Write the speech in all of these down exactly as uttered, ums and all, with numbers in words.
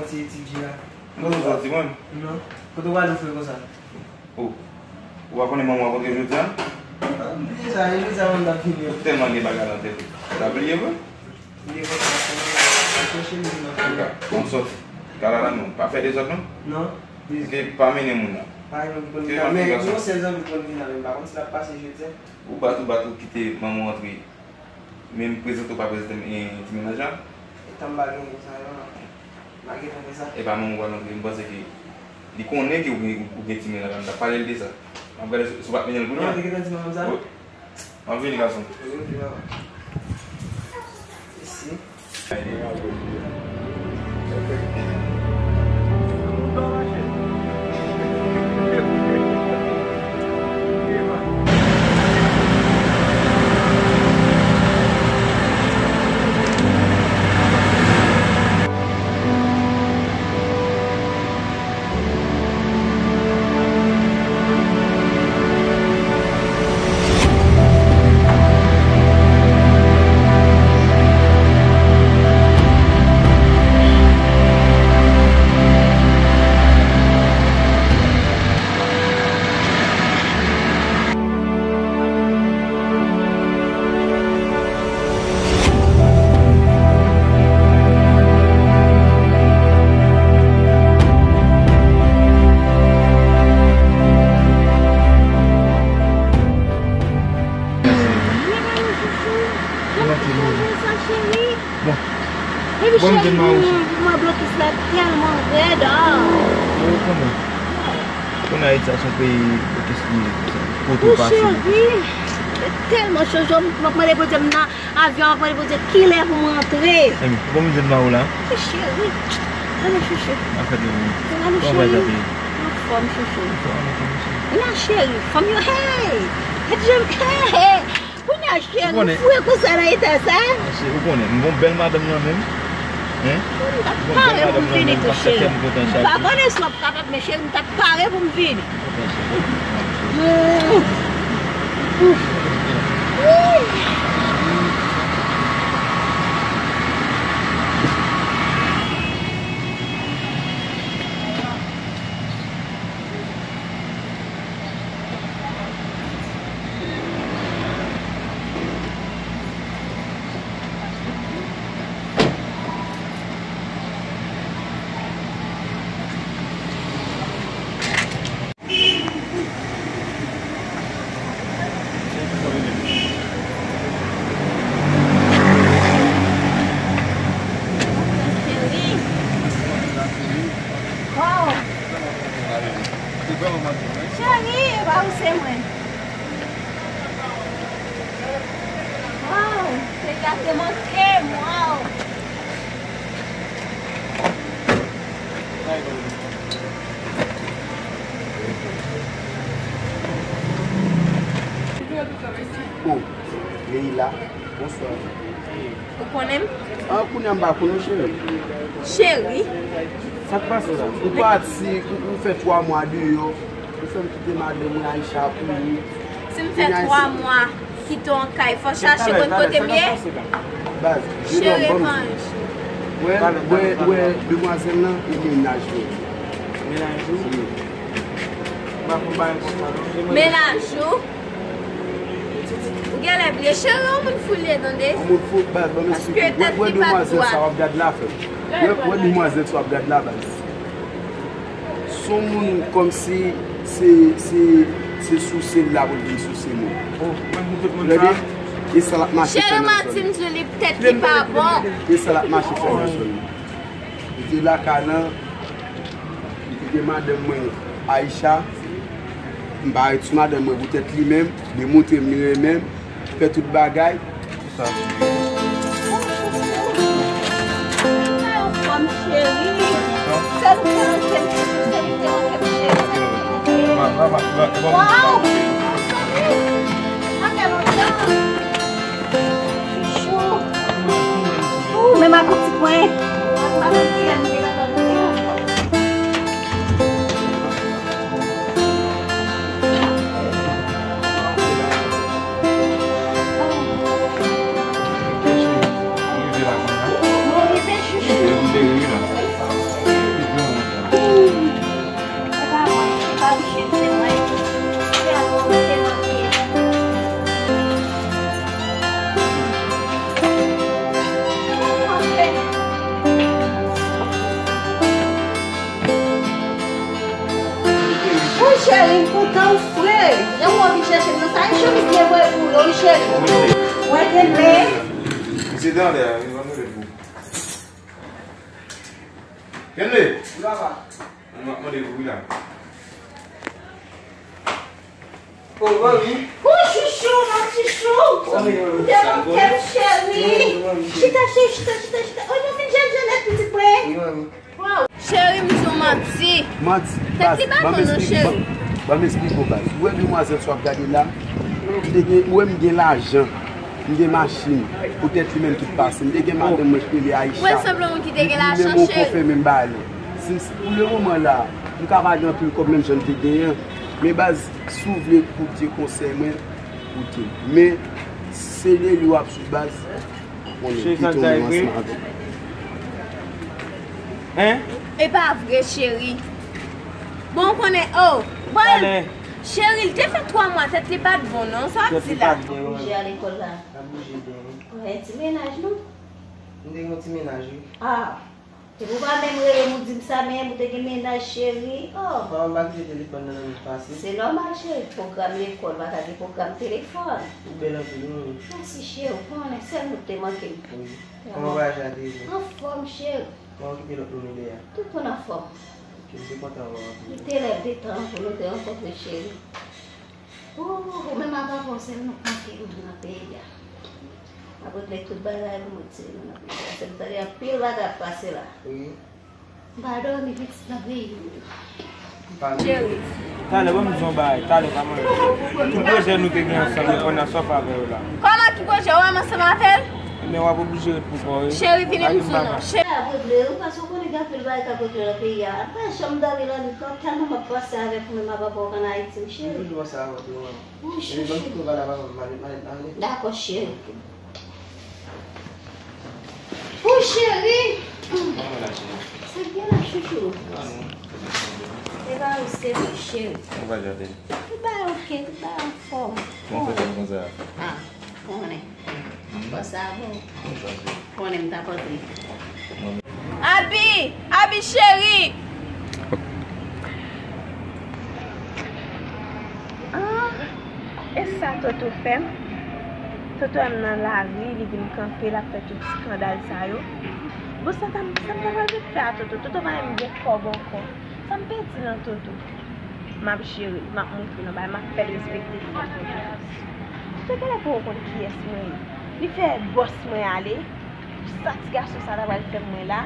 Ti, ti G la. Kote w soti, mwen? Non. Kote w ale fre konsa? Oh. Ou pa konnen manman w ap rantre jodi a? Ah, bliye sa, e bliye sa manman t ap vini. Ou tèlman gen bagay nan tèt ou. Ou ta bliye vre? Bliye konsa, kòman, kòman, kòman, kòman, kòman. Antouka, bon, sòti. Kala la non. Pa fè dezòd non. Non. Ok, pa mennen moun nan. Pa gen moun ki konn vin la, men yon sèl zanmi ki konn vin la, men m pa konn si l ap pase jodi a. Ou bat, ou bat, ou kite manman w antre. Men m prezante w pa prezante m, e, ti mennaj la. E tan m pa gen moun sa yo, non. M pa gen tan fè sa. E pa manman w pral antre, m panse ke li konnen ke ou gen, ou gen ti mennaj la, m t ap pale l de sa. M ap gade si, si w pa t mennen l kounye a. Non, li gentan di manman m sa? Wi. M ap vini, gason. Wi, wi, wi. Mèsi. Bon. Epi cheri, mouvman blokis la tèlman rèd, ah. Ou konnen. Kounye a Ayiti a se yon peyi blokis li ye konsa. Kote w pase. Cheri, tèlman cho, m ap mande Bondye, m nan avyon, m ap mande Bondye kilè pou m rantre. Enben, bon, m jwenn ba ou la. Wi, cheri. Ale, chouchou. Afè de ou. Ale, cheri. Anfòm, chouchou. Anfòm, cheri. La, cheri, fanm yo, hey! Hey, hey! Kounye a, cheri, ou fre konsa nan eta sa? Cheri, ou konnen, m gon bèl madanm nan menm. Hein? M t ap pare pou m vini tou, cheri. M pa konnen si w ap kapab, men cheri, m t ap pare pou m vini. Cheri, ba ou se mwen. Waw, peyi a te manke m, waw. Oh, Leila, bonswa. Ou konnen m? Ah, kounye a m pa konnen w, cheri. Cheri? Sa k pase la? Ou pati, ou, ou fè twa mwa deyò. Ou fè m kite madanm mwen Aisha pou ou. Si m fè twa mwa kite w an kay, fò w chache konn kote m ye. Baz, cheri, ban m di. Wè, wè, wè, demwazèl lan e mennaj mwen. Mennaj ou? Wi. M pa konn bagay konsa non. Mennaj ou? Ou genlè bliye, cheri, yon moun fou l ye, tande. Yon moun fou, baz, ban m eksplike. Wè, wè demwazèl sa w ap gad la, frè m. Wè, wè demwazèl sa w ap gad la, baz. Se yon moun kòmsi se, se, se souse l la pou l vin souse moun. Tande? E sa l ap mache fè nan zòn nan. Cheri, manti m di w, li tèt li pa bon. E sa l ap mache fè nan zòn nan. Li te lakay lan, li te gen madanm mwen, Aisha. M pa ret sou madanm mwen poutèt li menm, li montre m li renmen m, fè tout bagay. Sa, cheri. Sa yo fòm, cheri. Sèl ou te manke m, cheri, sèl ou te manke m, cheri. Waw! Sa fè lontan. Chou. Ou menm ak yon ti pwen. Mwen rive chouchou. Jan w vin chèche m nan, sa e chemiz byen voye pou ou, wi, cheri. Mwen, Kenley. Misye te anlè a, wi, ban m rele pou ou. Kenley! Wi, papa. Mwen, m ap mande pou ou la. Oh, mami. Kou chouchou, mon chouchou. Ou tèlman kè m, cheri. Chita, cheri, chita, chita, chita. Oh, nou fin jèn jèn nèt, pitit mwen. Wi, mami. Cheri, m di w manti. Manti. Tèt li pa bon non, cheri. Ban m esplike w, baz. Ou wè demwazèl sa w ap gade la? Li te gen, ou wè m gen lajan. M gen machin. Poutèt li menm ki t pase. M te gen madanm mwen ki rele Aisha. Ou wè sanble moun ki te gen lajan, cheri. Li menm ou konfèmen m ba li. Si, si, pou le moman la, m ka pa gen anpil kòb menm jan l te genyen. Men baz, si w vle koute konsèy mwen, koute. Men, se de li w ap swiv, baz. Cheri, sa k di a vre? Hein? E pa vre, cheri. Bon, ou konnen, oh, bon, cheri, l te fè twa mwa, tèt li pa t bon, non, sa w ap di la? Bouje a lekòl la. Ap bouje byen, wi. Ou wè ti mennaj, non? M te gen yon ti mennaj, wi. Ah. Epi ou pa menm rele m, ou di m sa menm, ou te gen mennaj, cheri. Oh. Mwen pa kite telefòn nan nan men m pase. Se nòmal, cheri. Pwogram lekòl pa ka gen pwogram telefòn. Ou bèl anpil, wi. Mèsi, cheri. Ou konnen sèl ou k te manke m. Wi. Kòman vwayaj la te ye? Anfòm, cheri. Kòman w kite lòt moun ide a? Tout moun anfòm. Ok, m te kontan wè w anpil. Li te lè de tan pou nou te rankontre, cheri. Ou, ou menm ak papa w sèl nou k manke m nan peyi a. M ap regle tout bagay pou mwen tire nou nan peyi a. Se m tande anpil bagay ap pase la. Wi. M pa dòmi pitit nan peyi m. Cheri. Talè, ban m di w yon bagay. Talè, pa manje. Tout pwojè nou te gen ansanm yo, kounye a sa w fè avè yo la? Kòman ki pwojè w ansanm avè l? Men w ap oblije ret pou kò w, wi. Cheri, vini m di w non. Cheri. Sa ap regle, wi, paske w konnen gen anpil bagay k ap regle nan peyi a. M pa janm dòmi lannwit, non, tèlman m ap panse avèk ou menm ak papa w k ann Ayiti, wi, cheri. M toujou panse avè w, wi. Wi, chouchou. Ban m kite w pale avè w, m ale, m ale, m ale. Dakò, cheri. Wi, cheri. Kòman la, cheri? Se byen la, chouchou. Ah, non. E ba ou se vre, cheri. Kòman va jardin? Tout bagay oke, tout bagay anfòm. Kòman fè jèn konsa? Ah, konnen. Bon, sa bon. Konnen m t ap antre. Abi! Abi cheri! Ah, e sa Toto fè m? Toto wè m nan lari, li vin kanpe, l ap fè tout eskandal sa yo. Bon, sa ta, sa m ta pral vin fè a Toto? Toto pa menm gen kòb ankò. Sa m pèdi nan Toto? M ap jere l, m ap montre l yon bagay, m ap fè l respekte fanm. Toto genlè poko konn kiyès mwen ye. Li fè bòs mwen ale. Sa ti gason sa ta pral fè mwen la?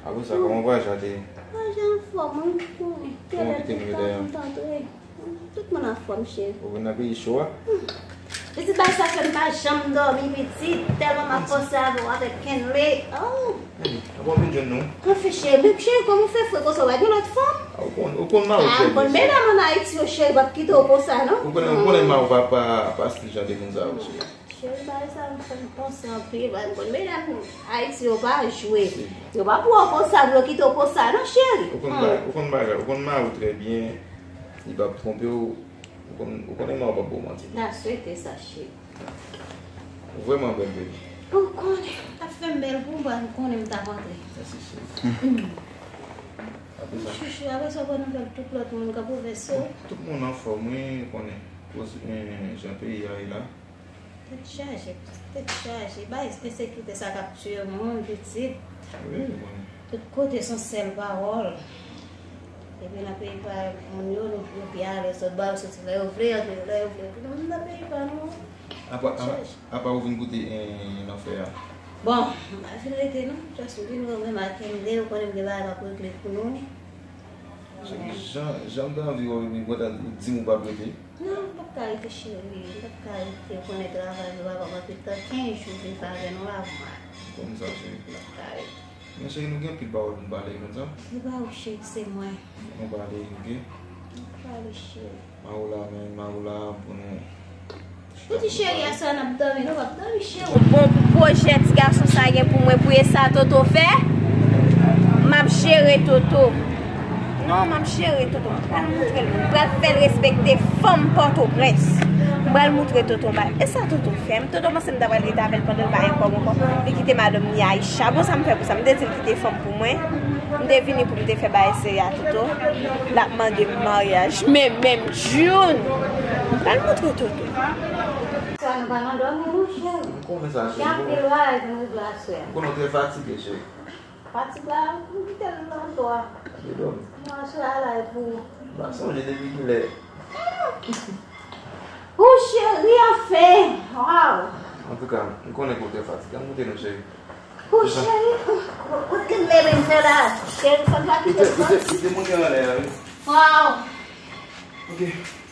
Apre sa, kòman vwayaj la te ye? Vwayaj la anfòm, wi, ou konnen. Kòman kite nou ye dèyè? Tout moun anfòm, cheri. Ou vin nan peyi cho a? Hmm. Pitit, bagay sa fè m pa janm dòmi, pitit. Tèlman m ap panse avè w avèk Kenley. Oh! Anben, ou vin jwenn nou? Anfen, cheri, men cheri, kòman w fè fre konsa? Ou pa gen lòt fanm? Ah, ou konn, ou konn mari w trè byen, cheri. Ah, m konn medam ann Ayiti yo, cheri, p ap kite w konsa, non? Ou konnen, ou konnen mari w pa, pa, pa stil jan de moun sa yo, cheri. Cheri, bagay sa yo fè m panse anpil, bagay m konn medam Ayiti yo pa jwe. Yo pa pou w konsa, pou yo kite w konsa, non, cheri. Ou konn bagay, ou konn bagay, ou konn mari w trè byen, li p ap twonpe w, ou konn, ou konnen mari w p ap ba w manti. N a swete sa, cheri. Ou vrèman bèl, baby. Ou konnen, t ap fè m bèl pou w, m konnen m t ap antre. Mèsi, cheri. Apre sa? Chouchou, apre sa, ou pran nouvèl tout lòt moun k ap ouvè so. Tout moun anfòm, wi, ou konnen. Koz, eh, jan peyi a ye la. Tèt chaje, tèt chaje. Bay ensekirite sa k ap tiye moun, pitit. Wi, mwen. Tout kote se yon sèl pawòl. Epi nan peyi pa moun yo, nou, yo pi alèz, sòt ba yo soti lè yo vle, antre lè yo vle. Epi nou menm nan peyi pa nou, apa, apa, apa ou vin koute, eh, lanfè a? Bon, m pa fin rete non. Just m vin wè mwen ak Kenley, ou konnen m gen bagay m ap regle pou nou. Jan, jan m te anvi wè w, ou di m ou p ap rete. Non, m p ap ka rete, cheri. M p ap ka rete. Ou konnen travay yo, papa m antre tan kenz jou vin pa wè nou la, mwa. Konn sa, cheri. M p ap ka rete. Men cheri, nou gen anpil pawòl pou n pale, konn sa. Se pa ou, cheri, se mwen. Nou pale, oke? Nou pale, cheri. Mari w la, men mari w la pou nou. Ou di cheri, aswè n ap dòmi, nou p ap dòmi, cheri. Bon, pou pwojè ti gason sa gen pou mwen, pou e sa Toto fè, m ap jere Toto. Non, m ap jere Toto. M pral montre l, m pral fè l respekte fanm Pòtoprens. M pral montre Toto bay. E sa Toto fè m? Toto panse m ta pral rete avè l pandan l pa gen kòb ankò. Li kite madanm li Aisha. Bon, sa m fè pou sa? M te di l kite fanm pou mwen. M te vini pou m te fè bagay serye a Toto. L ap mande m maryaj. Men menm June. M pral montre Toto. Swa nou pa nan dòmi, non, cheri. M konnen sa, cheri. Gen anpil bagay pou nou regle aswè a. M konnen w trè fatige, cheri. Fatig la, m kite l nan do a. Li dòmi. Non, cheri, a la e pou ou. M pa sonje depi kilè. Ou cheri, anfen! Waw! Antouka, m konnen ke w trè fatige. Ann moute non, cheri. Ou cheri, ou, ou te leve m fè la. Cheri, sa m pa kite l. Li te, li te, li te monte anlè a, wi. Waw! Ok.